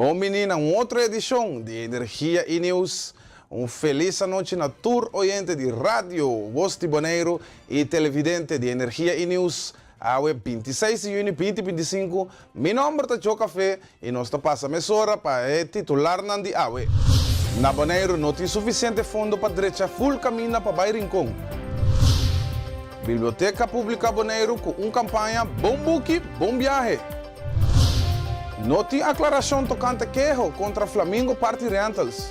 Bon bini na un otro edishon di Energia i Nieuws. Un felis anochi na tur oyente di Radio Bos di Boneiru i televidente di Energia i Nieuws. Awe 26 di yüni 2025, mi nòmber ta Joe Café i nos ta pasa mesora pa e titularnan di awe. Na Boneiru no tin sufisiente fondo pa drecha ful kaminda pa bai Rincon. Biblioteka Públika Boneiru ku un kampaña Bon Buki, Bon Biahe! No tin aklarashon tokante keho kontra Flamingo Party Rentals.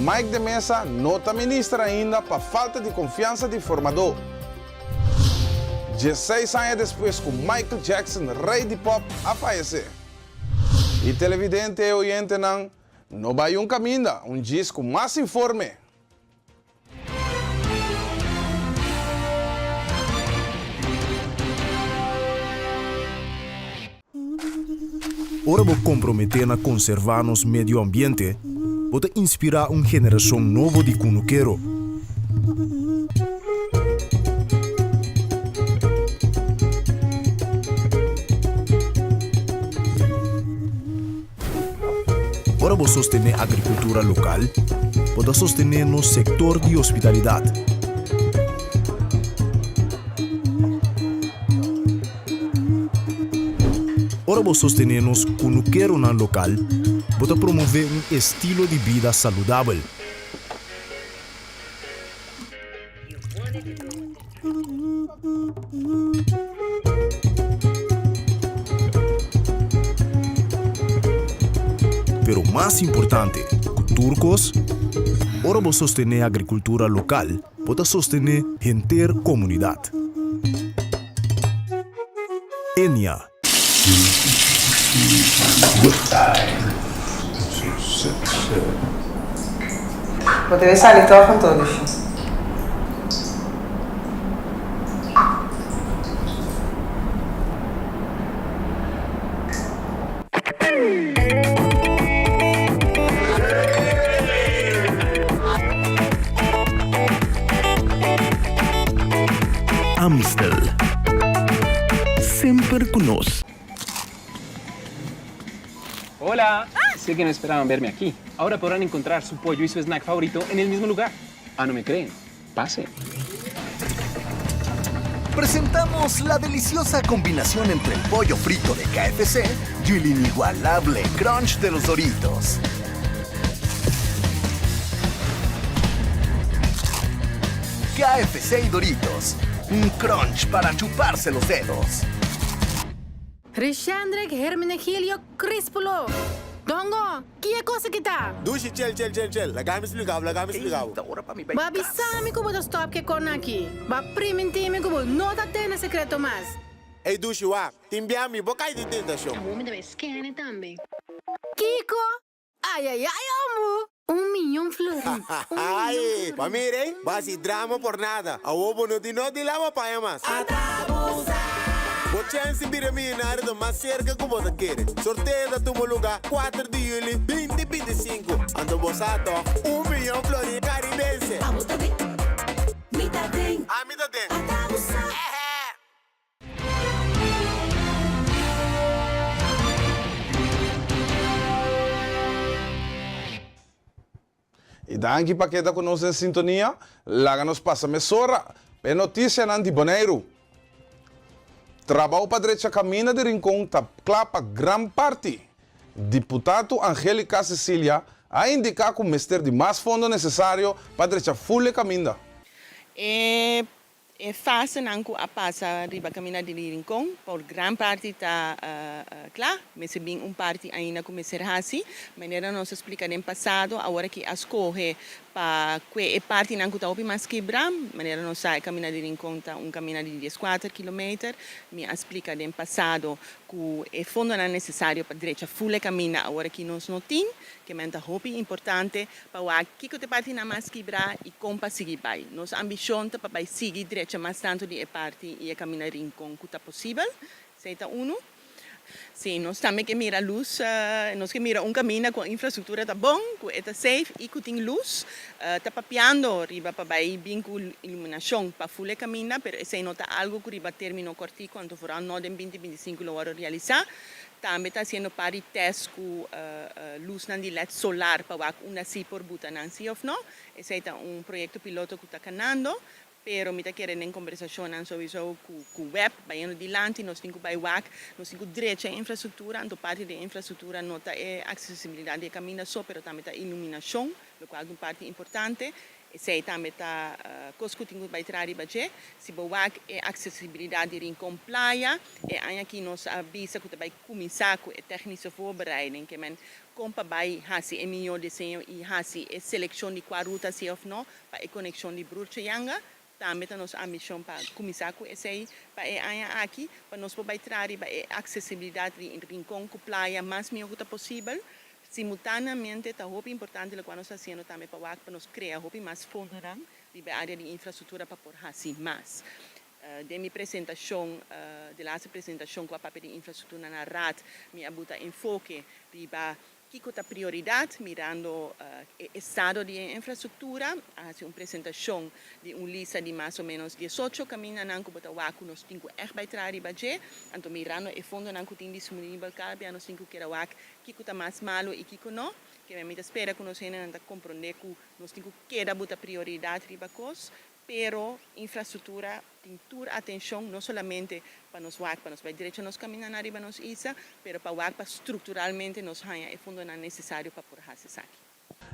Mike de Meza no ta minister ainda pa falta di konfiansa di formadó. Diesseis aña despues ku Michael Jackson, rei di pòp, a fayesé. I televidente e oyentenan no bai un kaminda, un djis ku mas informe. Ora bo komprometé na konservá nos medio ambiente, bo ta inspirá un generashon nobo di kunukero. Ora bo sostené agrikultura lokal, bo ta sostené nos sektor di hospitalidat. Ora bo sostené nos kunukeronan lokal, bo ta promové un estilo di bida saludabel. Pero mas importante ku tur kos, ora bo sostené agrikultura lokal, bo ta sostené henter komunidat. Enia. Bo debe sali tòg anto, Lushi. Amstel. Semper cu nos. Hola! Sé que no esperaban verme aquí. Ahora podrán encontrar su pollo y su snack favorito en el mismo lugar. Ah, no me creen? Pasen. Presentamos la deliciosa combinación entre el pollo frito de KFC y el inigualable crunch de los Doritos. KFC y Doritos, un crunch para chuparse los dedos. Rishendrick Hermenegilio Crispulo! Dongo, ki e kos aki ta? Dushi, chel, chel, chel, chel. Laga mi splika bo, laga mi splika bo. Bo a bisa mi ku bo ta stòp ku e kòrnan aki. Bo a primintí mi ku bo no ta tene sekreto mas. Ey, Dushi, wak, tin bia mi, bo kai den tentashon. Awor mi ta bai skène tambe. Kiko? Ayayay ombu! Un miyon florin, un miyon florin. Ba mira ey, bo hasi drama por nada. Awor bo no tin no di laba paña mas. Bo chèns di bira miyonario ta mas serka ku bo ta kere. Sorteo ta tuma lugá kuater di yuli binti 25. Anto bo sa tòg, un miyon florin karibense. Abo ta den, mi ta den. Ami ta den. Ata bo sa. I danki pa keda ku nos den sintonia. Laga nos pasa mesora pa e notisianan di Boneiru. Trabou pa drecha kaminda di Rincon ta kla pa gran parti. Diputado Angelika Cecilia a indiká ku mester di mas fondo nesesario pa drecha ful e kaminda. E E fasenan ku a pasa riba kaminda di Rincon por gran parti ta kla. Mester bin un parti ainda ku mester hasi. Manera nos a splika den pasado, awor aki a skohe pa kue e partinan ku ta hopi mas kibra. Manera nos sa e kaminda di Rincon ta un kaminda di dieskuater kilometer. Mi a splika den pasado ku e fondonan nesesario pa drecha ful e kaminda awor aki nos no tin. Ke men ta hopi importante pa wak kiko ta e partinan mas kibrá i kon pa sigui bai. Nos ambishon ta pa bai sigui drecha mas tantu di e parti i e kaminda Rincon ku ta posibel. Esei ta unu. Si, nos tambe ke mira lus, nos ke mira un kaminda ku infrastruktura ta bon, ku e ta safe i ku tin lus. Ta papiando riba pa bai bin ku iluminashon pa ful e kaminda, pero esei no ta algu ku riba término kòrtiku, anto foral no den binti 25 lo wòrdu realisá. Tambe ta hasiendo par di tèst ku lusnan di led solar pa wak unda si por buta nan si òf no. Esei ta un proyekto piloto ku ta kanando. Pero mi ta kere den kombersashonnan souiso ku ku web bayendo dilanti nos tin ku bai wak, nos tin ku drecha e infrastruktura, anto parti di e infrastruktura no ta e aksesibilidat di e kaminda so pero tambe ta iluminashon, lokual ta un parti importante. Esei tambe ta kos ku tin ku bai traha riba dje. Si bo wak e aksesibilidat di Rincon Playa, e aña aki nos a bisa ku ta bai kuminsá ku e technische voorbereiding, ke men kon pa bai hasi e mihó diseño i hasi e selekshon di kua ruta si òf no, Pa e konekshon di Broertje Janga, tambe ta nos ambishon pa kuminsá ku esei pa e aña aki, pa nos por bai traha riba e aksesibilidat di Rincon ku playa mas mihó ku ta posibel. Simultaneamente ta hopi importante lokual nos ta hasiendo tambe pa wak pa nos krea hopi mas fondonan riba e área di infrastruktura pa por hasi mas. Den mi presentashon, de laatste presentashon ku a papia di infrastruktura na Raad, mi a buta enfoke riba Kiko ta prioridat? Mirando e estado di e infrastruktura, a hasi un presentashon di un lista di mas o ménos 18 kamindanan ku bo ta wak ku nos tin ku ègt bai traha riba dje. Anto mirando e fondonan ku tin disponibel kada bia nos tin ku keda wak kiko ta mas malu i kiko no. Keme mi ta spera ku nos hendenan ta komprondé ku nos tin ku keda buta prioridat riba kos. Pero infrastruktura tin tur atenshon, no solamente pa nos wak pa nos bai drecha nos kamindanan riba nos isla, pero pa wak pa strukturalmente nos haña e fondonan nesesario pa por hasi esaki.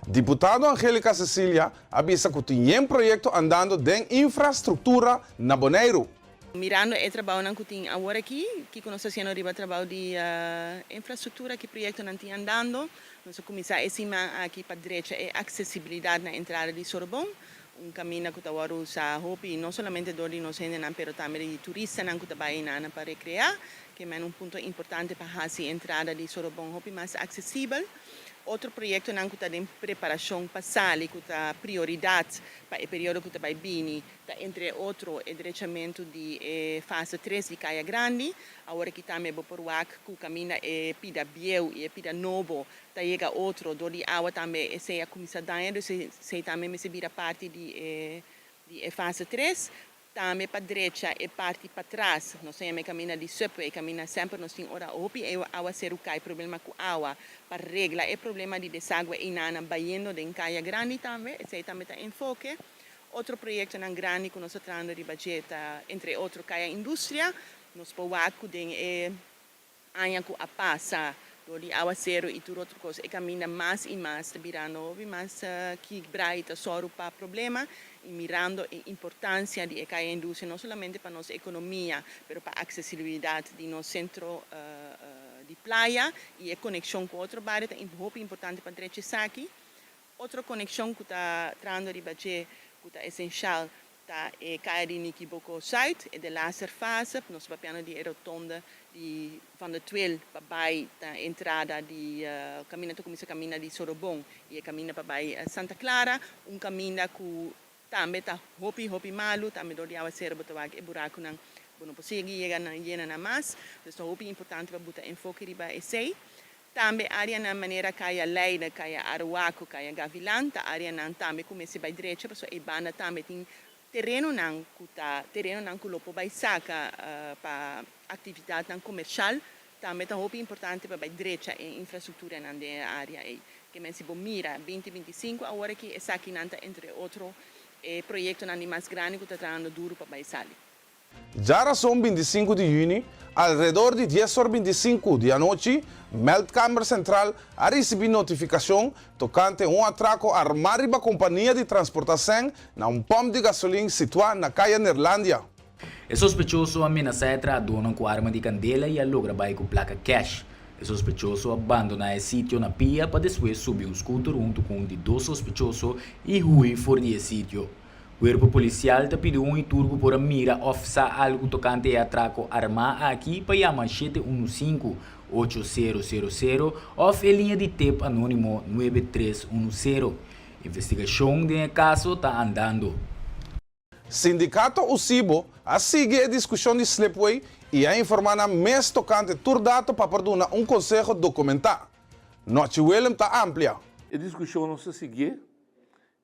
Diputado Angelica Cecilia a bisa ku tin yen proyekto andando den infrastruktura na Boneiru. Mirando e trabounan ku tin awor aki, kiko nos ta hasiendo riba trabou di infrastruktura, ki proyektonan tin andando, nos a kuminsá e siman aki pa drecha e aksesibilidat na entrada di Sorobon. Un kaminda ku ta wòrdu usá hopi, no solamente dor di nos hendenan pero tambe di turistanan ku ta bai einan pa rekreá, ke men un punto importante pa hasi entrada di Sorobon hopi mas aksesibel. Otro proyektonan ku ta den preparashon pa sali ku ta prioridat pa e periodo ku ta bai bini ta entre otro e drechamentu di e fase tres di Kaya Grandi. Awor aki tambe bo por wak ku kaminda e pida bieu i e pida nobo Ta yega otro, dor di awa tambe esei a kuminsá daña, dus esei tambe mester bira parti di e di e fase tres. Tambe pa drecha e parti patras, nos ta yama e kaminda di subway, kaminda semper nos tin ora hopi e awaseru kai problema ku awa, pa regla e problema di desagwe einan bayendo den Kaya Grandi tambe, esei tambe ta enfoke. Otro proyektonan grandi ku nos ta trahando riba dje ta entre otro Kaya Industria, nos por wak ku den e Aña ku a pasa, dor di awaseru i tur otro kos, e kaminda mas i mas ta birando hopi mas kibra i ta sòru pa problema. I mirando e importansia di e kaya industria no solamente pa nos ekonomia, pero pa aksesibilidat di nos sentro di playa i e konekshon ku otro bario ta hopi importante pa drecha esaki. Otro konekshon ku ta trahando riba dje ku ta esenshal ta e kaya di Nikiboko Zuid, e de laatste fase. Nos ta papiando di e rotonde di Van der Tweel pa bai ta entrada di kaminda ta kuminsá kaminda di Sorobon i e kaminda pa bai Santa Clara, un kaminda ku tambe ta hopi hopi malu, tambe dor di awaseru bo ta wak e burakunan bo no por sigui yega na yena nan mas. Dus ta hopi importante pa buta enfoke riba esei. Tambe áreanan manera Kaya Leiden, Kaya Aruaco, Kaya Gavilan ta áreanan tambe ku mester bai drecha pasobra ei banda tambe tin terenonan ku ta terenonan ku lo por bai saka pa aktividatnan komershal. Tambe ta hopi importante pa bai drecha e infrastrukturanan den e área ei. Ke men si bo mira 2025 awor aki esakinan ta entre otro e proyektonan di mas grandi ku ta trahando duru pa bai sali. Djarason 25 di yüni, alrededor di 10 or 25 di anochi, Meldkamer Sentral a risibí notifikashon tokante un atrako armá riba kompania di transportá sèn na un pòmp di gasolin situá na Kaya Neerlandia. E sospechoso a menasá e trahadónan ku arma di kandela i a logra bai ku plaka kèsh. E sospechoso a bandoná e sitio na pia pa despues subi un skuter huntu ku un di dos sospechoso i hui for di e sitio. Kuerpo polisial ta pidi un i tur ku por a mira òf sa algu tokante e atrako armá aki pa yama 715 8000 òf e liña di tep anónimo 9310. Investigashon den e kaso ta andando. Sindikato Usibo. A sigui e diskushon di Slipway i a informá nan mes tokante tur dato pa por duna un konseho dokumentá. Nochi Willem ta amplia. E diskushon nos ta siguié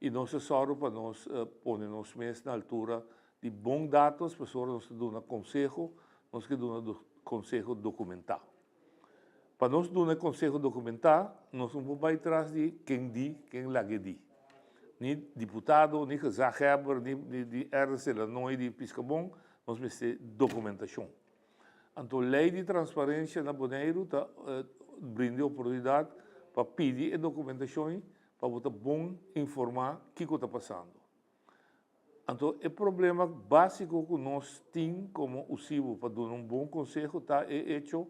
i nos ta sòru pa nos pone nos mes na altura di bon datos pasobra nos ta duna konseho, nos ke duna konseho dokumentá. Pa nos duna e konseho dokumentá, nos no por bai tras di ken di, ken lag'e di. Ni diputado, ni gezaghebber, ni di RC Lanoy di Piskabon, nos mester dokumentashon. Anto lei di transparensia na Boneiru ta brinda e oportunidat pa pidi e dokumentashon pa bo ta bon informá kiko ta pasando. Anto e problema básiko ku nos tin komo USIBO pa duna un bon konseho ta e echo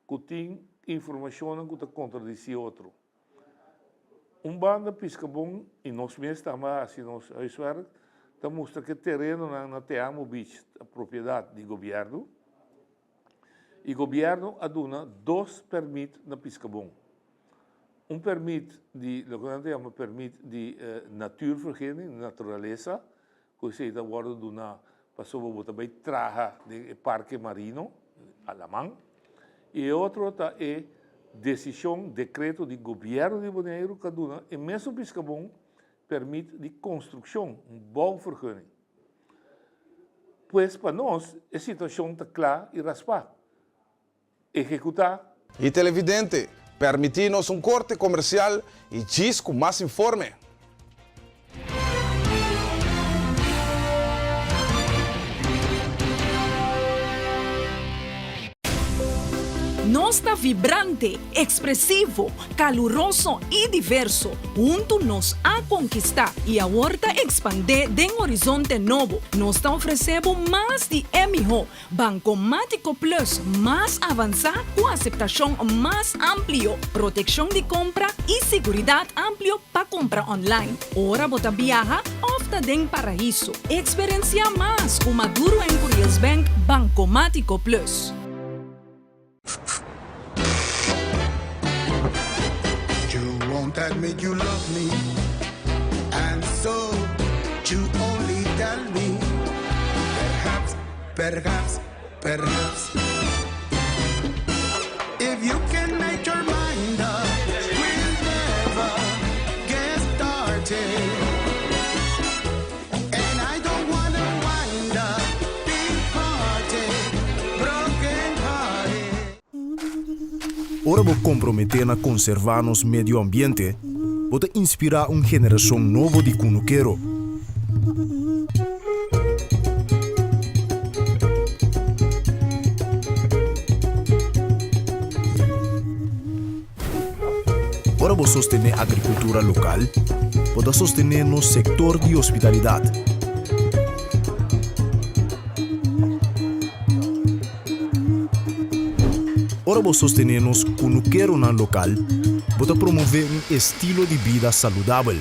ku tin informashonnan ku ta kontradisí otro. Un banda Piskabon i nos mes tambe a hasi nos huiswerk ta mustra ku e terenonan na Te Amo Beach ta propiedat di gobièrnu i gobièrnu a duna dos pèrmit na Piskabon. Un pèrmit di loke nan ta yama pèrmit di natuurvergunning, naturalesa, ku esei ta wòrdu duná pasobra bo ta bai traha den e parke marino, Alaman. I e otro ta e desishon, dekreto di gobièrnu di Boneiru ku a duna e mesun piskabon pèrmit di konstrukshon, un bouwvergunning. Pues pa nos e situashon ta kla i raspá. Ehekutá. I televidente, permití nos un korte komersial i djis ku mas informe. Nos ta vibrante, ekspresivo, kaluroso i diverso. Huntu nos a konkistá i awor ta ekspandé den horizonte nobo. Nos ta ofresé bo mas di e mihó. Bankomátiko Plus mas avansá ku aseptashon mas amplio, protekshon di kompra i siguridat amplio pa kumpra online ora bo ta biaha òf ta den paraiso. Eksperensiá mas ku Maduro en Curiels Bank Bankomátiko Plus. You won't admit you love me And so you only tell me Perhaps, perhaps, perhaps If you can make your mind up We'll never get started And I don't wanna wind up Big party, broken hearted Ora bo komprometé na konservá nos medio ambiente, bo ta inspirá un generashon nobo di kunukero. Ora bo sostené agrikultura lokal, bo ta sostené nos sektor di hospitalidat. Ora bo sostené nos kunukeronan lokal, bo ta promové un estilo di bida saludabel.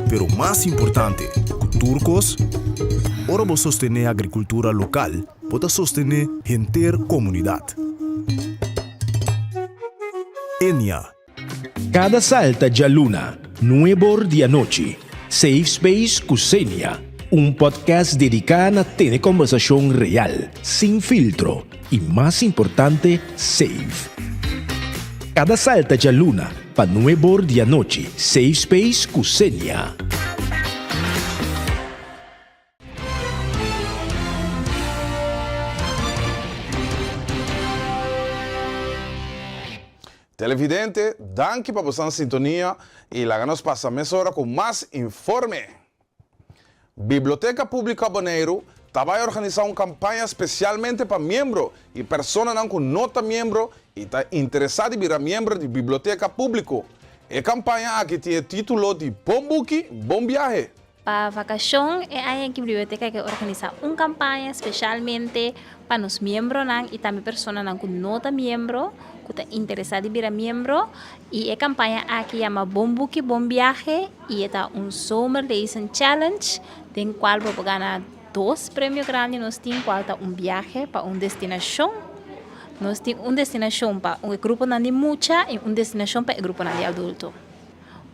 Pero mas importante ku tur kos, ora bo sostené agrikultura lokal, bo ta sostené henter komunidat. Enia. Kada salta djaluna, nuebor di anochi, Safe Space ku Xenia, un podcast dediká na tene kòmbersashon real, sin filtro i mas importante, safe. Kada salta djaluna pa nuebor di anochi, Safe Space ku Xenia. Televidente, danki pa bosan sintonia y laga nos pasa mesora cu mas informe. Biblioteca Público Boneiru ta bay organisa un campaña specialmente pa miembro y personanan cu no ta miembro y ta interesa di bira miembro di Biblioteca Público. E campaña aki tin e titulo di Bon Buki, Bon Biahe. Pa vakashon e aña aki biblioteka ke organisá un kampaña speshalmente pa nos miembronan i tambe personanan ku no ta miembro ku ta interesá di bira miembro i e kampaña aki yama Bon Buki Bon Biahe i e ta un zomerlezen challenge den kual bo por gana dos premio grandi nos tin kual ta un biahe pa un destinashon. Nos tin un destinashon pa e gruponan di mucha i un destinashon pa e gruponan di adulto.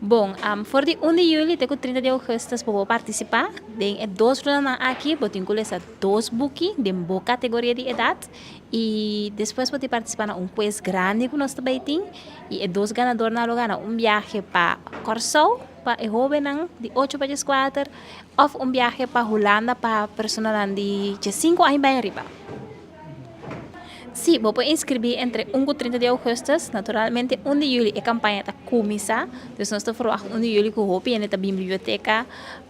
Bon, for di un di yüli te ku 30 di ougùstùs bo por partisipá. Den e dos lunanan aki bo tin ku lesa dos buki den bo kategoria di edat i despues bo tin partisipá na un kues grandi ku nos ta bai tin i e dos ganadornan lo gana un biahe pa Kòrsou pa e hóbennan di ocho pa dieskuater òf un biahe pa Hulanda pa personanan di diesinku aña bai ariba. Sí, bo por inskribí entre un ku 30 di ougùstùs. Naturalmente un di yüli e kampaña ta kuminsá, dus nos ta ferwagt un di yüli ku hopi hende ta bin biblioteka,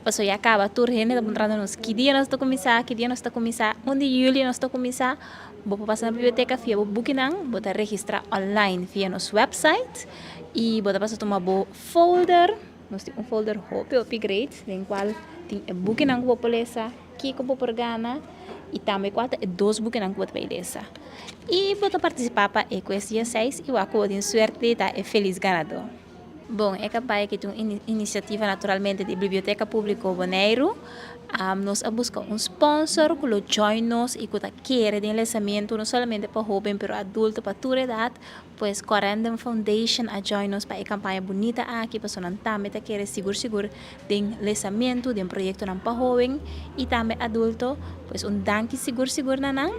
pasobra ya kaba tur hende ta puntrando nos ki dia nos ta kuminsá, ki dia nos ta kuminsá. Un di yüli nos ta kuminsá, bo por pasa na biblioteka fia bo bukinan, bo ta registrá online via nos wèpsait i bo ta pasa tuma bo folder, nos tin un folder hopi hopi great den kual tin e bukinan ku bo por lesa. Kiko bo por gana i tambe kua ta e dos bukinan ku bo ta bai lesa. I bo ta partisipá pa e kues dia seis i wak ku bo tin suerte di ta e felis ganadó. Bon, e kampaña aki ta un inisiativa naturalmente di Biblioteka Públiko Boneiru. Nos a buska un sponsor ku lo join nos i ku ta kere den lesamentu no solamente pa hóben pero adulto pa tur edat. Pues Corendon Foundation a join nos pa e campaña bunita aki pasobra nan tambe ta kere sigur sigur den lesamentu, den proyectonan pa hoben y tambe adulto. Pues un danki sigur sigur na nan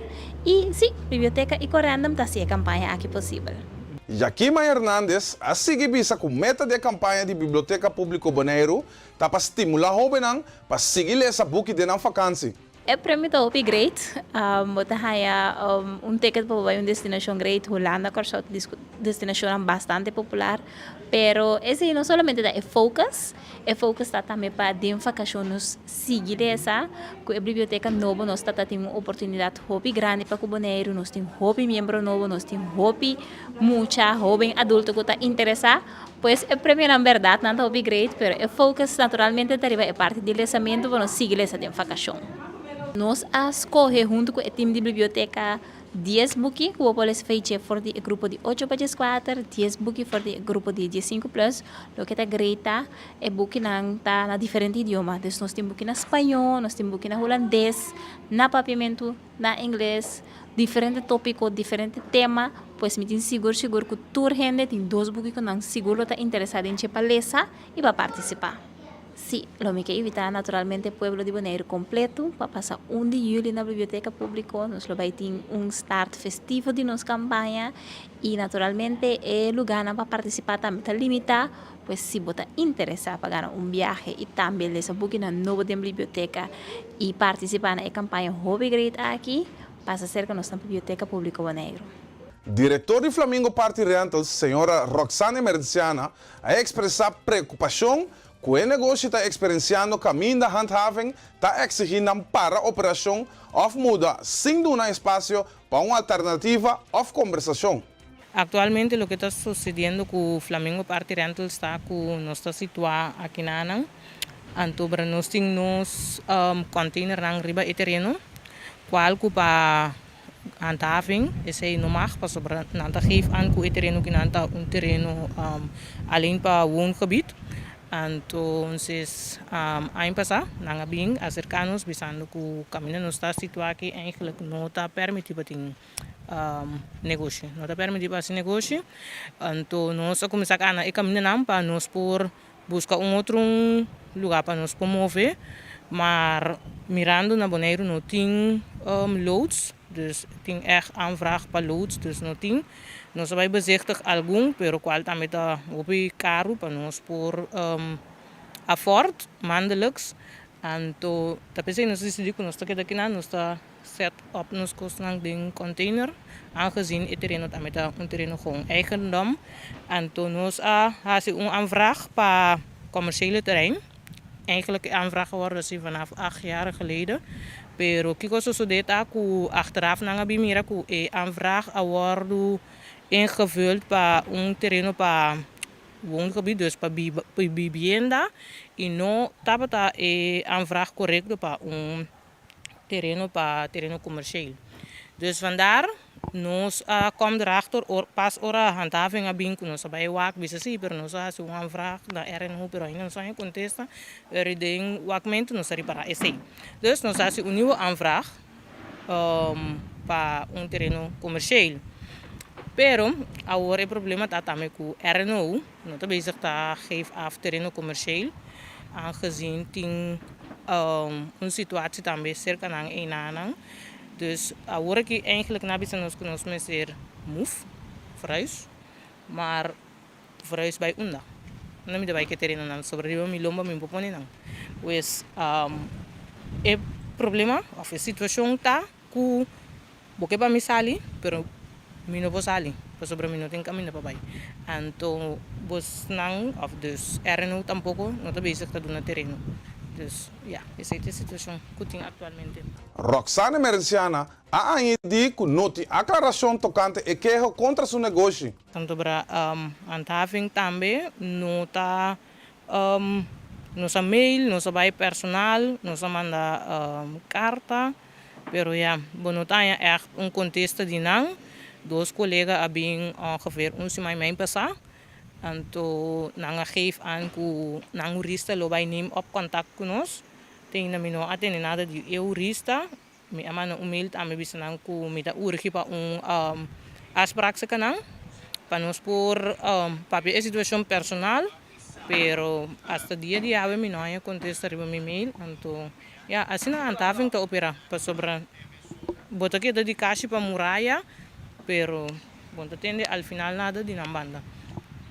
y si, Biblioteca y Corendon ta haci e campaña aki posibel. Yakima Hernandez a sigui bisa ku meta di e kampaña di Biblioteka Públiko Boneiru ta pa stimulá hóbennan pa sigui lesa buki den nan fakansi. E premio ta hopi great. Bo ta haña un ticket pa bo bai un destinashon great. Hulanda, Kòrsou ta destinashonnan bastante popular. Pero esei no solamente ta e focus. E focus ta tambe pa den vakashon nos sigui lesa. Ku e biblioteka nobo nos ta ta tin un oportunidat hopi grandi pa ku Boneiru. Nos tin hopi miembro nobo, nos tin hopi mucha, hoben, adulto ku ta interesá. Pues e premionan berdad nan ta hopi great, pero e focus naturalmente ta riba e parti di lesamentu pa nos sigui lesa den vakashon. Nos a skohe huntu ku e tim di biblioteka dies buki ku bo por lesa fei dje for di e grupo di ocho pa dieskuater, dies buki for di e grupo di diesinku plus. Loke ta great ta e bukinan ta na diferente idioma. Dus nos tin buki na spañó, nos tin buki na hulandes, na papiamentu. Na ingles, diferente tópiko, diferente tema, pues mi tin sigur sigur ku tur hende tin dos buki ku nan sigur lo ta interesá den dje pa lesa i pa partisipá. Sí, lo mi ke invitá naturalmente pueblo di Boneiru kompletu pa pasa un di yüli na Biblioteka Públiko. Nos lo bai tin un start festivo di nos kampaña i naturalmente e lugánan pa partisipá tambe ta limitá. Pues si bo ta interesá pa gana un biahe i tambe lesa bukinan nobo den biblioteka i partisipá na e kampaña hopi great aki, pasa serka nos na Biblioteka Públiko Boneiru. Direktor di Flamingo Party Rentals, señora Roxanne Emerenciana, a ekspresá preokupashon ku e negoshi ta eksperensiando kaminda handhaving ta eksigí nan para operashon òf muda sin duna espasio pa un alternativa òf kombersashon. Actualmente loke ta sucediendo cu Flamingo Party Rentals ta cu nos ta situa aki nanan, anto bra nos tin nos containernan riba e tereno, cual cu pa handhaving esey no mag pasobra nan ta geef aan cu e tereno ki nan ta un tereno alleen pa woongebied. Entonces aña pasa nan a bin acerca nos bisando cu caminda nos ta situa aki eigenlijk no ta permiti pa tin negoshi. No ta permití pa hasi negoshi. Anto nos a kuminsá kana e kamindanan pa nos por buska un otro lugá pa nos por move. Maar mirando na Boneiru no tin loods, dus tin ègt aanvraag pa loods, dus no tin. Nos a bai bezichtig algun, pero kual tambe ta hopi karu pa nos por afford maandelijks. Anto ta p'esei nos a disidí ku nos ta keda kinan, nos ta Set op nos kosnan den container, aangezien e tereno tambe ta un tereno gewoon eigendom. Anto nos a hasi un aanvraag pa commerciële terrein. Eigenlijk e aanvraag a wordo hasi vanaf acht jaar geleden. Pero kiko a sosode ta ku achteraf nan a bin mira ku e aanvraag a wordo ingevuld pa un tereno pa woongebied, dus pa bibienda y no tabata e aanvraag korekto pa un tereno pa tereno comercieel. Dus vandaar nos a kom erachter or pas ora handhaving a bin cu nos a bay wak bisa si pero nos a haci un aanvraag na RNO pero ainda nos no haña contesta pero den wakmento nos a ripara esey. Dus nos a haci un nieuwe aanvraag pa un tereno comercieel. Pero awor e problema ta tambe ku RNO no ta bezig ta geef af tereno komersheel, aangezien tin un situatie tambe serka nan einanan. Dus awor aki eigenlijk nan a bisa nos ku nos mester move, verhuis, maar verhuis bai unda? Unda mi ta bai ku e terenonan? Sobra riba mi lomba mi por pone nan. Pues e problema òf e situashon ta Ku bo ke pa mi sali, pero mi no por sali, pasobra mi no tin kaminda pa bai. Anto bosnan, òf dus RNU tampoko no ta bezig ta duna tereno. Dus ya, esei ta e situashon ku tin aktualmente. Roxanne Emerenciana a añadí ku no tin aklarashon tokante e keho kontra su negoshi. Pasobra handhaving tambe no ta Nos a mail, nos a bai personal, nos a manda karta, pero ya, bo no ta haña ègt un kontesta di nan. Dos kolega a bin ongeveer un siman i mei pasá, anto nan a geef aan ku nan hurista lo bai neem op kontakt ku nos. Te ainda mi no a tene nada di e hurista. Mi a manda un mail tambe bisa nan ku mi ta urgi pa un afspraak seka nan pa nos por papia e situashon personal, pero asta dia di awe mi no haña kontesta riba mi mail, anto ya asina handhaving ta opera pasobra bo ta keda di kashi pa muraya pero Bo no ta tende al final nada di nan banda.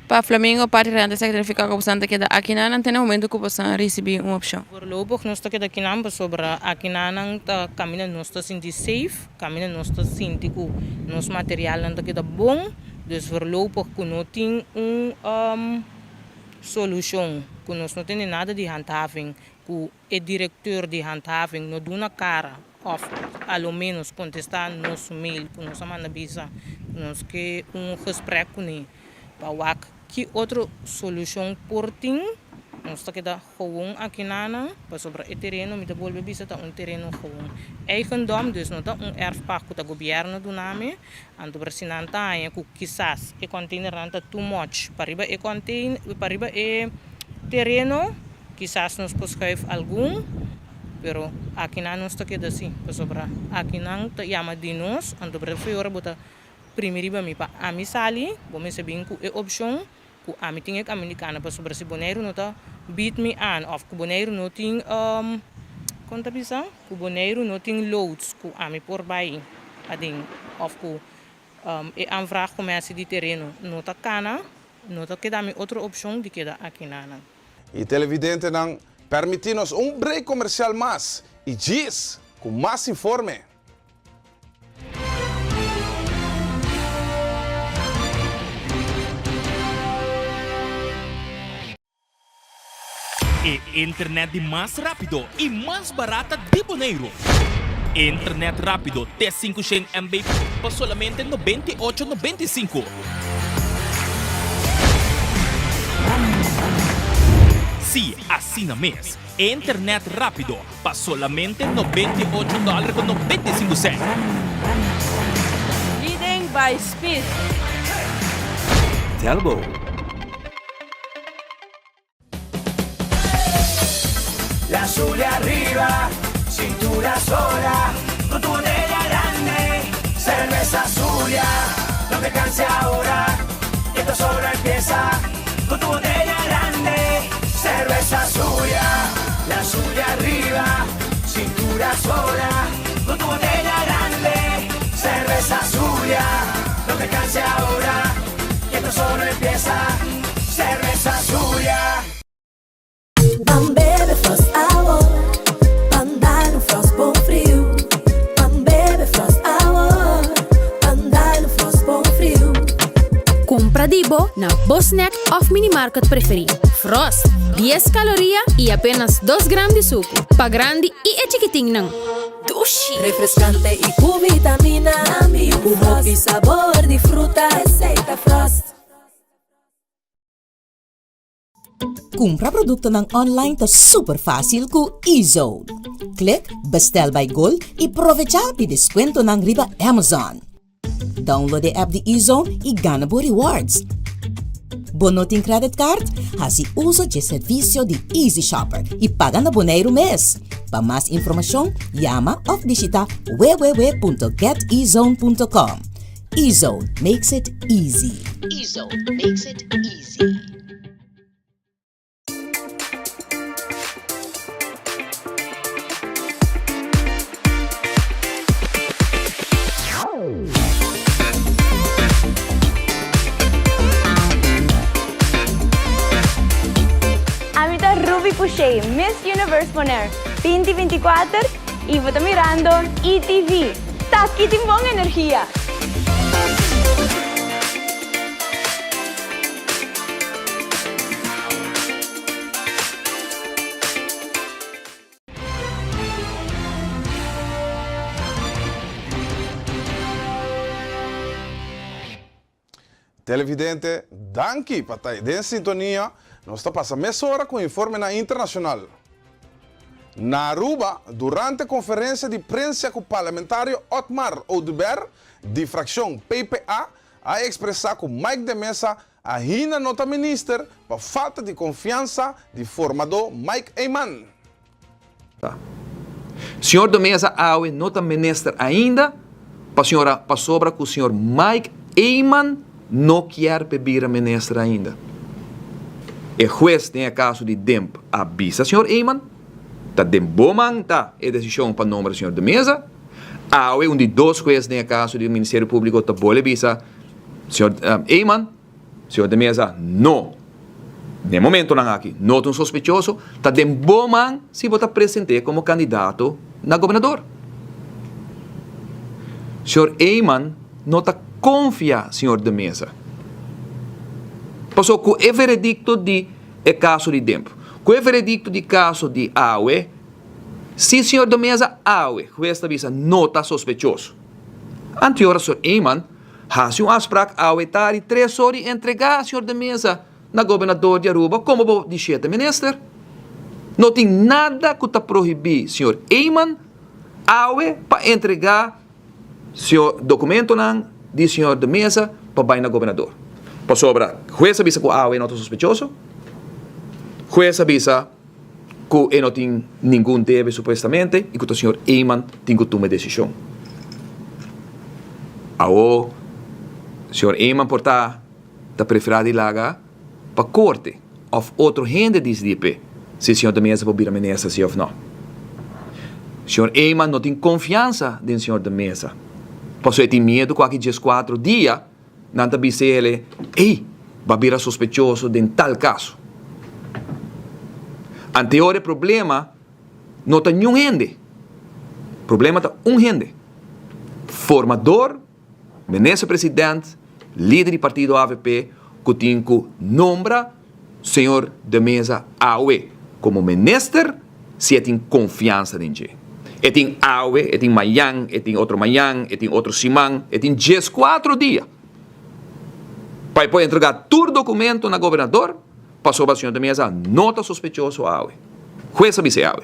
Pa Flamingo parti renta esaki ta nifiká ku bosan ta keda akinan nan te na momento ku bosan risibí un opshon. Voorlopig nos ta keda akinan pasobra akinanan ta kaminda nos ta sinti safe, kaminda nos ta sinti ku nos materialnan ta keda bon. Dus voorlopig ku no tin un solushon, ku nos no tende nada di handhaving, ku e directeur di handhaving no duna cara of a lo menos contesta nos mail cu nos a manda bisa cu nos ke un gesprek cune pa wak ki otro solucion por tin, nos ta keda gewoon aki nanan pasobra e tereno mi ta bolbe bisa ta un tereno gewoon eigendom dus no ta un erfpacht cu ta gobierno duna mi anto pero si nan ta haña cu kisas e containernan ta too much pa riba e contain pa riba e tereno. Kisas nos por schuif algun, pero akinan nos ta keda si, pasobra akinan ta yama di nos, anto preferi ora bo ta primi riba mi pa ami sali, bo mester bin ku e opshon ku ami tin e kaminda di kana, pasobra si Boneiru no ta bied mi aan òf ku Boneiru no tin, kon ta bisa? Ku Boneiru no tin loods ku ami por bai aden òf ku e aanvraag ku mi hasi di tereno no ta kana, no ta keda mi otro opshon di keda akinanan. Y televidentenan, permiti nos un break comercial mas y djis cu mas informe. E internet di mas rápido i mas barata di Boneiru. Internet rápido te 500 MB pa solamente 98 95. Sí, asina mes, internet rápido pa solamente 98 dòler ku 95 sènt. Leading by speed. Telbo. La Zulia arriba, cintura sola, con tu botella grande, cerveza Zulia, no te canses ahora, que esto solo empieza, con tu botella grande, cerveza Zulia, la Zulia arriba, cintura sola, con tu botella grande, cerveza Zulia, no te canses ahora, que esto solo empieza, cerveza Zulia. Ban bebe Frost awor, ban dal un Frost bon friu. Ban bebe Frost awor, ban dal un Frost bon friu. Kumpra di bo na bo snack òf minimarket preferí. Frost, dies kaloria i apenas dos gram di suku. Pa grandi i e chikitinnan. Dushi! Refrescante y cu vitamina. Cu hopi sabor di fruta. Esey ta Frost. Kumpra produktonan online ta super fásil ku eZone. Klik Bestel by Gold i provechá di deskuentonan riba Amazon. Download e app di eZone i gana bo rewards. Bo no tin credit card? Hasi uso dje servisio di Easy Shopper i paga na Boneiru mes. Pa mas informashon, yama òf bishita www.getezone.com. E-Zone makes it easy. E-Zone makes it easy. Ami ta Ruby Pouchet, Miss Universe Bonaire 2024 y bo ta mirando ETV. Ta aki tin bon energia! Televidente, danki pa ta den sintonia. Nos ta pasa mesora ku informenan internashonal. Na Aruba, durante konferensia di prensa ku parlamentario Otmar Oduber di frakshon PPA a ekspresá ku Mike de Meza Ainda no ta minister pa falta di confiansa di formador Mike Eman. Señor de Meza awe no ta minister ainda pa señora pasobra cu señor Mike Eman no kier pe bira minister ainda. E huez den e caso di Demp a bisa señor Eman ta den bo man ta e decision pa nombra señor de Meza. Awe un di dos huez den e caso di Ministerio Publico ta bole bisa Señor Eman, señor de Meza, no. Den momentonan aki no ta un sospechoso, ta den bo man si bo ta present'é komo kandidato na gobernador. Señor Eman no ta konfia señor de Meza. Pasobra ku e veredikto di e kaso di Demp, ku e veredikto di kaso di awe, si señor de Meza awe, hues ta bisa no ta sospechoso. Anteora señor Eman Hasi un afsprak awe tardi tres or i entregá señor de Meza na gobernador di Aruba komo bo di shete minister. No tin nada ku ta prohibí señor Eman awe pa entregá señor dokumentonan di señor de Meza pa bai na gobernador. Pasobra hues a bisa ku awe no ta sospechoso, hues a bisa ku e no tin ningun debe supuestamente i ku ta señor Eman tin ku tuma e desishon. Awo señor Eman por ta ta preferá di laga pa korte òf otro hende disidí p'e si señor de Meza por bira minister si òf no. Señor Eman no tin konfiansa den señor de Meza pasobra e tin miedu ku aki dieskuatro dia Nan ta bisa el, Ey, bo a bira sospechoso den tal kaso. Anteor e problema no ta niun hende. Problema ta un hende. Formador, minister president, lider di partido avp ku tin ku nombra Señor de Meza awe komo minister si e tin konfiansa den dje. E tin awe, e tin mañan, e tin otro mañan, e tin otro siman, e tin dieskuatro dia pa e por entregá tur dokumento na gobernador pasobra señor de Meza no ta sospechoso awe. Hues a bis'é awe.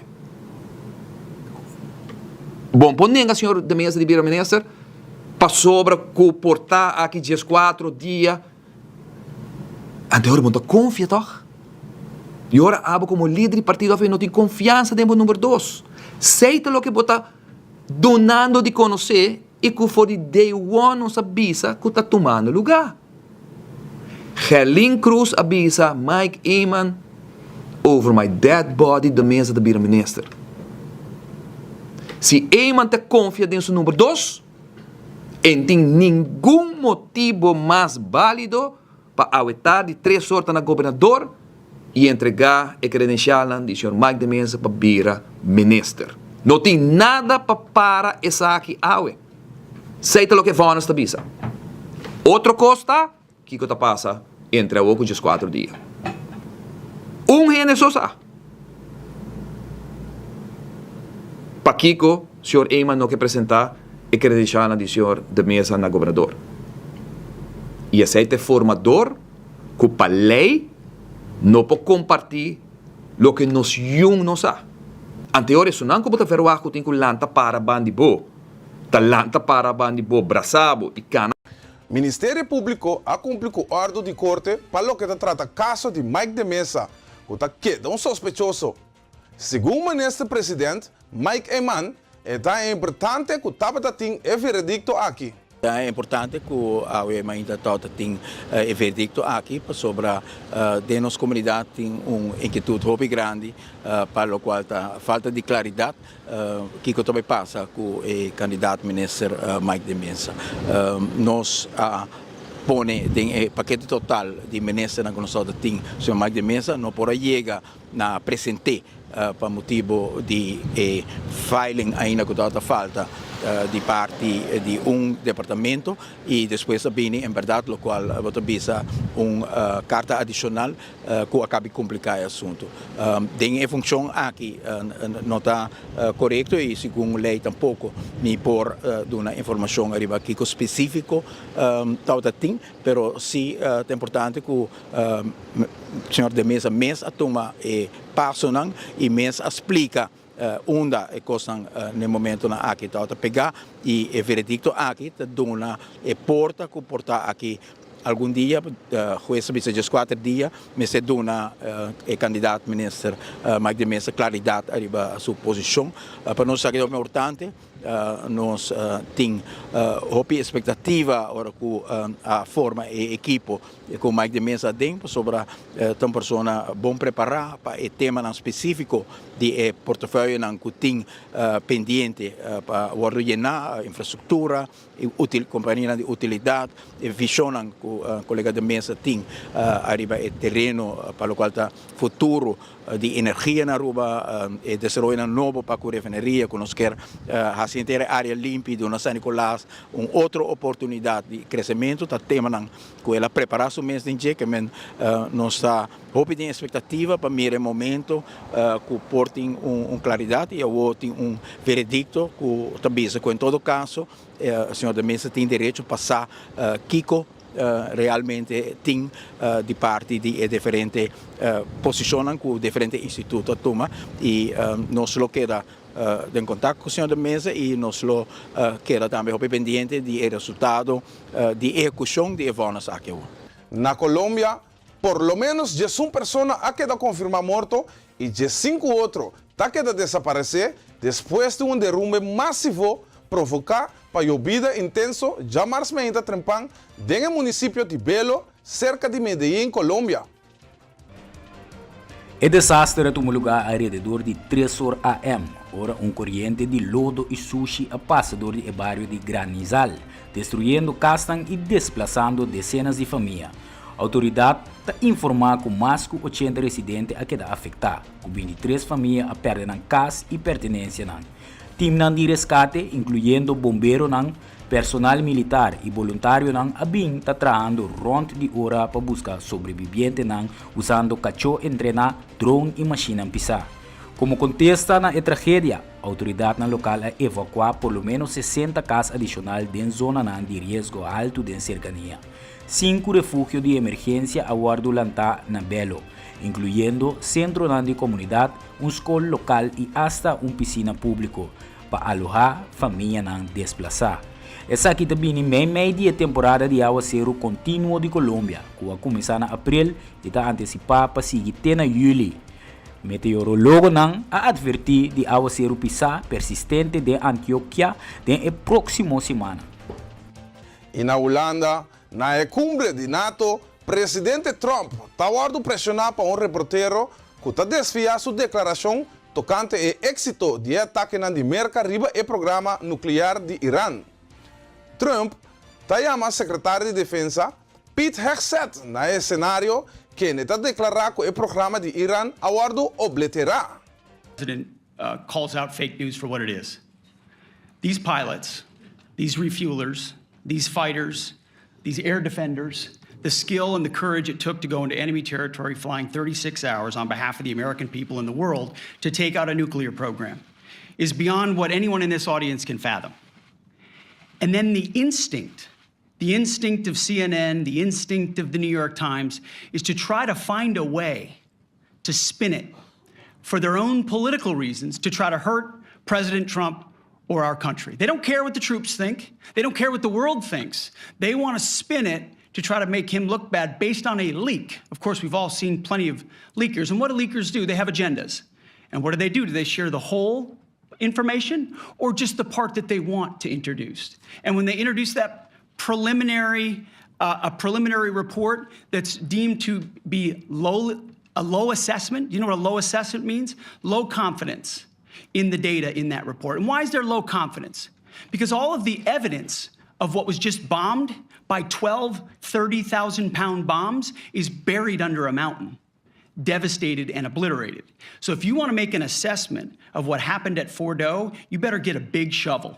Bon por nenga señor de Meza di bira minister pasobra ku por ta aki dieskuatro dia. Anto ora bo no ta konfia tòg? I ora abo komo lider di partido avp no tin konfiansa den bo number dos. Sei ta loke bo ta dunando di konosé i ku for di day one nos a bisa ku ta tumando lugá. Gerlin Cruz a bisa Mike Eman over my dead body de mesa ta bira minister. Si Eman ta konfia den su number dos, En tin ningun motibo mas bálido pa awe tardi tres or ta na gobernador i entregá e kredensialnan di señor Mike de Meza pa bira minister. No tin nada pa para esaki awe. Esei ta loke vònes ta bisa. Otro kos ta Kiko ta pasa entre awor ku djeskuatro dia? Un hende so sa. Pakiko señor Eman no ke presentá e kredensialnan di señor De Meza na gobernador? I esei ta e formador ku pa lei no por kompartí loke nos yun no sa. Anteor esunnan ku bo ta verwagt ku tin ku lanta para bandi bo, ta lanta para bandi bo, brasa bo i kana. Ministerio Públiko a kumpli ku òrdu di korte pa loke ta trata kaso di Mike de Meza, ku ta keda un sospechoso. Segun Minister President, Mike Eman, e ta importante ku tabata tin e veredikto aki. Ta importante ku awe mainta tòg ta tin e verdikto aki pasobra den nos komunidat tin un inkietut hopi grandi pa lokual ta falta di klaridat kiko ta bai pasa ku e kandidat minister Mike de Meza. Nos a pone den e pakete total di ministernan ku nos tòg ta tin señor Mike de Meza no por a yega na present'é pa motibu di e filing ainda ku tabata falta di parti di un departamento i despues a bini en bèrdat lokual bo ta bisa un karta adishonal ku a kabi kompliká e asuntu. Den e funshon aki no ta korekto i segun lei tampoko mi por duna informashon ariba kiko spesífiko tabata tin, pero si ta importante ku Señor de Meza mes a tuma e pasonan y mes a splica unda e cosnan n'e momentonan aki tabata pega y e veredicto aki ta duna e porta cu por ta aki algun dia, huez a bisa diescuater dia, mester duna e candidaat minister Mike de Meza claridad ariba su posicion. Pa nos esaki ta hopi importante. Nos tin hopi expectativa ora cu a forma e ekipo cu Mike de Meza aden pasobra ta un persona bon prepara pa e temanan specifico di e portafolionan cu tin pendiente pa wordo yena, infrastructura, companianan di utilidad, e visionnan cu colega de Meza tin ariba e tereno pa locual ta futuro di energia na Aruba, e desaroyonan nobo pa ku refineria ku nos kier hasi henter e area limpi duna San Nicolas un otro oportunidat di kresementu ta temanan ku el a prepara su mes den dje ke men nos ta hopi den espektativa pa mira e momento ku por tin un klaridat i awor tin un veredikto ku ta bisa ku en todo kaso señor de Meza tin derecho pa sa kiko realmente tin di parti di e diferente posicionnan cu diferente instituto a tuma y nos lo keda den contacto cu señor de Meza y nos lo keda tambe hopi pendiente di e resultado di ehecucion di e vonnis aki awor. Na Colombia, por lo menos diesun persona a keda confirma morto y diesinku otro ta keda desaparece despues di un derumbe masivo provoca pa yobida intenso djamars meinta trempan den e munisipio di Bello, serka di Medellín, Colombia. E desaster a tuma lugá alrededor di tres or AM, ora un koriente di lodo i sushi a pasa dor di e bario di Granizal, destruyendo kasnan i desplasando desenas di famia. Outoridat ta informá ku mas ku ochenta residente a keda afektá, ku bintitres famia a pèrdè nan kas i pertenensianan. Timnan di reskate, inkluyendo bomberonan, personal militar i boluntarionan a bin ta trahando rònt di ora pa buska sobrebibientenan usando kachó entrená, drone i mashinnan pisá. Komo kontesta na e tragedia, outoridatnan lokal a evakuá por lo ménos sesenta kas adishonal den zonanan di riesgo haltu den serkania. Sinku refugio di emergensia a wòrdu lantá na Bello, inkluyendo sentronan di komunidat, un skol lokal i asta un pisina públiko pa alohá famianan desplasá. Esaki ta bini meimei di e temporada di awaseru kontinuo di Colombia, ku a kuminsá na aprel i ta antisipá pa sigui te na yüli. Meteorologonan a atvertí di awaseru pisá persistente den Antioquia den e próksimo simannan. I na Hulanda, na e kumbre di nato, Presidente Trump ta wòrdu preshoná pa un reportero ku ta desviá su deklarashon tokante e éksito di e atakenan di Merka riba e programa nuklear di Iran. Trump ta yama sekretario di Defensa Pete Hegseth na e esenario kende ta deklará ku e programa di Iran a wòrdu obleterá. President calls out fake news for what it is. These pilots, these refuelers, these fighters, these air defenders, the skill and the courage it took to go into enemy territory flying 36 hours on behalf of the American people and the world to take out a nuclear program is beyond what anyone in this audience can fathom. And then the instinct, the instinct of CNN, the instinct of the New York Times, is to try to find a way to spin it for their own political reasons to try to hurt President Trump or our country. They don't care what the troops think. They don't care what the world thinks. They want to spin it to try to make him look bad based on a leak. Of course, we've all seen plenty of leakers. And what do leakers do? They have agendas. And what do they do? Do they share the whole information or just the part that they want to introduce? And when they introduce that preliminary uh, a preliminary report that's deemed to be low a low assessment. You know what a low assessment means? Low confidence in the data in that report. And why is there low confidence? Because all of the evidence of what was just bombed by 12 30,000 pound bombs is buried under a mountain devastated and obliterated. So if you want to make an assessment of what happened at Fordow, you better get a big shovel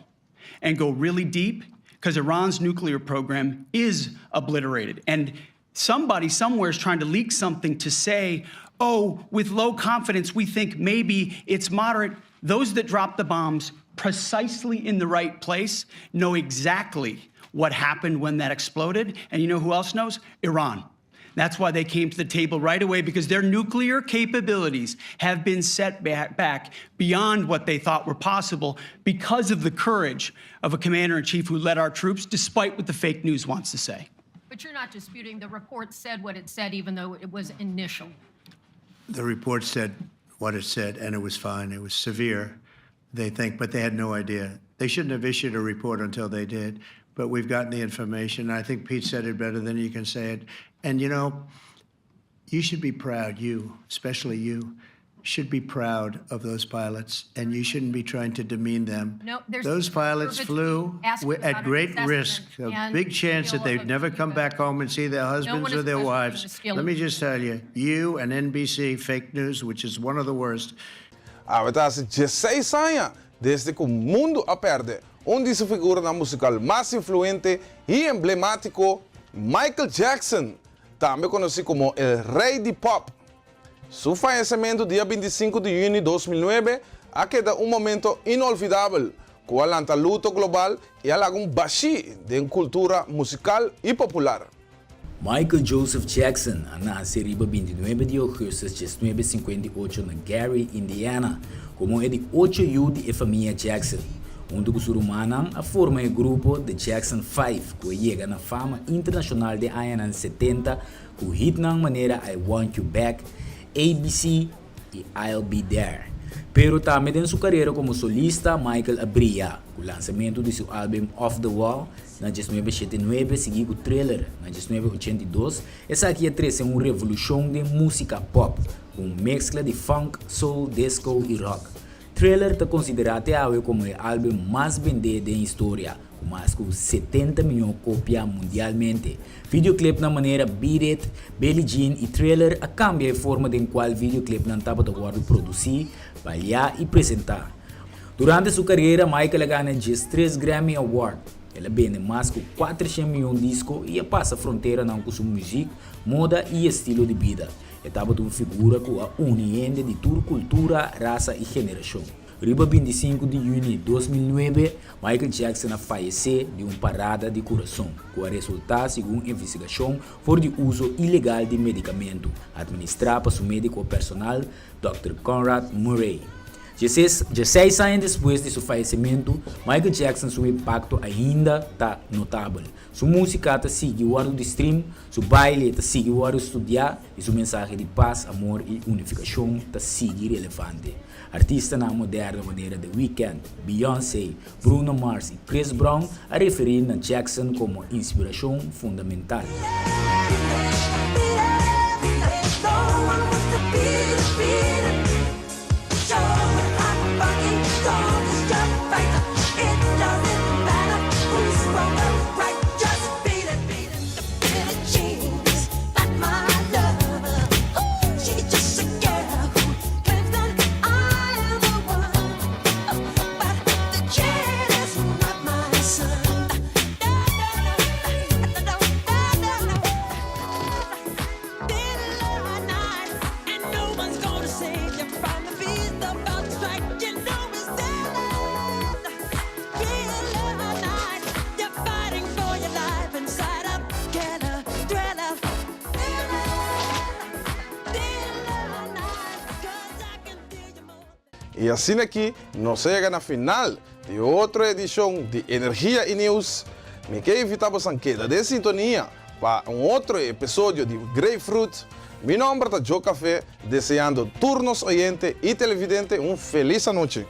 and go really deep because Iran's nuclear program is obliterated. And somebody somewhere is trying to leak something to say, oh, with low confidence, we think maybe it's moderate. Those that dropped the bombs precisely in the right place know exactly what happened when that exploded. And you know who else knows? Iran. That's why they came to the table right away because their nuclear capabilities have been set back beyond what they thought were possible because of the courage of a commander in chief who led our troops, despite what the fake news wants to say. But you're not disputing the report said what it said, even though it was initial. The report said what it said, and it was fine. It was severe, they think, but they had no idea. They shouldn't have issued a report until they did, but we've gotten the information. I think Pete said it better than you can say it. And you know, you should be proud, you, especially you, should be proud of those pilots, and you shouldn't be trying to demean them. No, there's Those pilots flew asking at about an great assessment risk, a and big chance that skill they'd of never come back home and see their husbands one or is their questioning wives. the skill Let of me just tell you, you and NBC, fake news, which is one of the worst. Awe ta hasi diesseis aña desde ku mundu a pèrdè un di su figuranan musikal mas influente i emblemátiko, Michael Jackson, tambe konosí komo el Rei di Pop. Su fayesementu dia bintisinku di yüni 2009 a keda un momento inolvidabel ku a lanta luto global i a laga un bashí den kultura musikal i popular. Michael Joseph Jackson a nase riba bintinuebe di ougùstùs diesnuebe sinkuenta i ocho na Gary, Indiana, komo e di ocho yu di e famia Jackson. Huntu ku su rumannan a forma e grupo The Jackson Five ku a yega na fama internashonal den añanan setenta ku hitnan manera I Want You Back, ABC i I'll Be There. Pero tambe den su karera komo solista Michael a bria ku lansamentu di su álbum Off The Wall na diesnuebe shete nuebe sigui ku Thriller na diesnuebe ochenta i dos. Esaki a trese un revolushon den músika pop ku un meskla di funk, soul, disco i rock. Thriller ta konsiderá te awe komo e álbum mas bendé den historia, ku mas ku setenta mion kopia mundialmente. Videoclipnan manera Beat It, Billie Jean i Thriller a kambia e forma den kual videoclipnan tabata wòrdu produsí, baliá i presentá. Durante su karera, Michael a gana diestres Grammy Award. El a bende mas ku kuatershen mion disko i a pasa fronteranan ku su muzik, moda i estilo di bida. E tabata un figura ku a uni hende di tur kultura, rasa i generashon. Riba bintisinku di yüni 2009, Michael Jackson a fayesé di un parada di kurason, ku a resultá, segun investigashon, for di uso ilegal di medikamentu, atministrá pa su médiko personal, Dòkter Conrad Murray. Diesseis aña despues di su fayesementu, Michael Jackson su impakto ainda ta notabel. Su músika ta sigui wòrdu di stream, su baile ta sigui wòrdu studiá i su mensahe di pas, amor i unifikashon ta sigui relevante. Artistanan moderno manera The Weeknd, Beyoncé, Bruno Mars i Chris Brown a referí na Jackson komo inspirashon fundamental. I asina aki nos a yega na final di otro edishon di Energia i Nieuws. Mi ke invita bosan keda den sintonia pa un otro episodio di Grapefruit. Mi nomber ta Joe Café, deseando tur nos oyente i televidente un felis anochi.